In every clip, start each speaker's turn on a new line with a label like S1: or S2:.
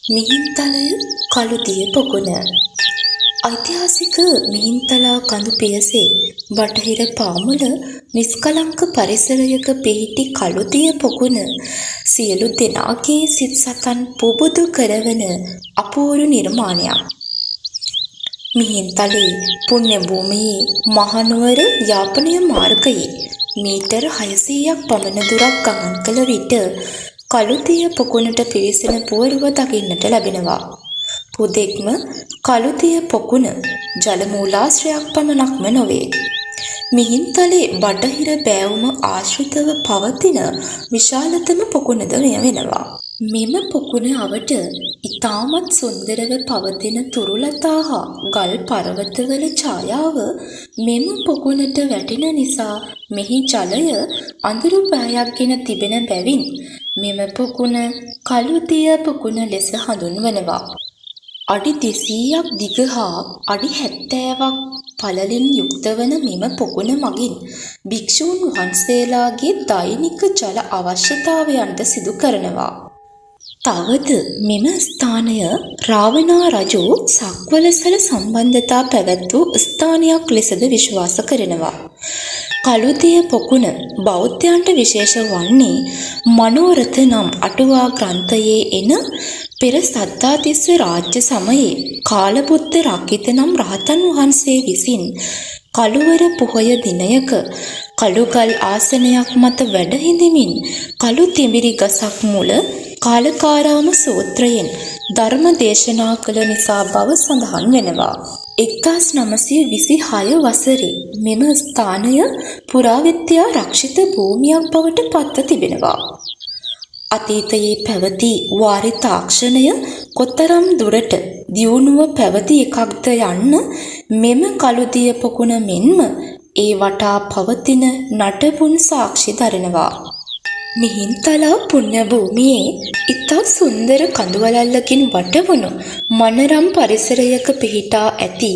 S1: මිහින්තලය කළුදිය පොකුණ. ඓතිහාසික මිහින්තලා කඳු පියසේ බටහිර පාමුල නිස්කලංක පරිසරයක පිහිටි කළුදිය පොකුණ සියලු දෙනාගේ සිත් සතන් පුබුදු කරවන අපූරු නිර්මාණයක්. මිහින්තලේ පුණ්‍ය භූමියේ මහනුවර යාපනය මාර්ගයේ මීටර් 600ක් පමණ දුරක් ගමන් කළ විට කළුදිය පොකුණට පිවිසෙන පුවරුව දකින්නට ලැබෙනවා. හුදෙක්ම කළුදිය පොකුණ ජල මූලාශ්‍රයක් පමණක්ම නොවේ. මිහින්තලේ බටහිර බෑවුම ආශ්‍රිතව පවතින විශාලතම පොකුණද මෙය වෙනවා. මෙම පොකුණ අවට ඉතාමත් සුන්දරව පවතින තුරුලතා හා ගල් පර්වතවල ඡායාව මෙම පොකුණට වැටෙන නිසා මෙහි ජලය අඳුරු පෑයක් ගෙන තිබෙන බැවින් මෙම පොකුණ කළුදිය පොකුණ ලෙස හඳුන්වනවා. අඩි 200ක් දිග හා අඩි 70ක් පළලින් යුක්ත වන මෙම පොකුණ මගින් භික්ෂූන් වහන්සේලාගේ දෛනික ජල අවශ්‍යතාවයන්ද සිදු කරනවා. තවද මෙම ස්ථානය රාවණා රජු සක්වලසල සම්බන්ධතා පැවැත් වූ ස්ථානයක් ලෙසද විශ්වාස කරනවා. කළුදිය පොකුණ බෞද්ධයන්ට විශේෂ වන්නේ මනෝරථ නම් අටුවා ග්‍රන්ථයේ එන පෙර සද්ධාතිස්ස රාජ්‍ය සමයේ කාලබුද්ධ රක්ඛිත නම් රහතන් වහන්සේ විසින් කළුවර පොහොය දිනයක කළුගල් ආසනයක් මත වැඩ හිඳිමින් කළු තිඹිරි ගසක් මුල කාලකාරාම සූත්‍රයෙන් ධර්ම දේශනා කළ නිසා බව සඳහන් වෙනවා. 1926 වසරේ මෙම ස්ථානය පුරාවිද්‍යා රක්ෂිත භූමියක් බවට පත්ව තිබෙනවා. අතීතයේ පැවති වාරි තාක්ෂණය කොතරම් දුරට දියුණුව පැවති එකක්ද යන්න මෙම කළුදිය පොකුණ මෙන්ම ඒ වටා පවතින නටබුන් සාක්ෂි දරනවා. මිහින්තලා පුණ්‍ය භූමියේ ඉතා සුන්දර කඳුවළල්ලකින් වටවුණු මනරම් පරිසරයක පිහිටා ඇති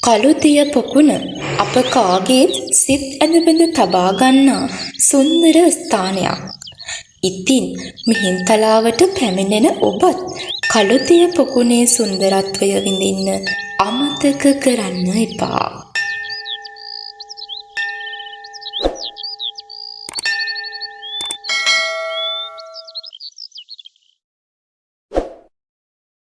S1: කළුදිය පොකුණ අප කාගේත් සිත් ඇද බැඳ තබා ගන්නා සුන්දර ස්ථානයක්. ඉතින් මිහින්තලාවට පැමිණෙන ඔබත් කළුදිය පොකුණේ සුන්දරත්වය විඳින්න අමතක කරන්න එපා.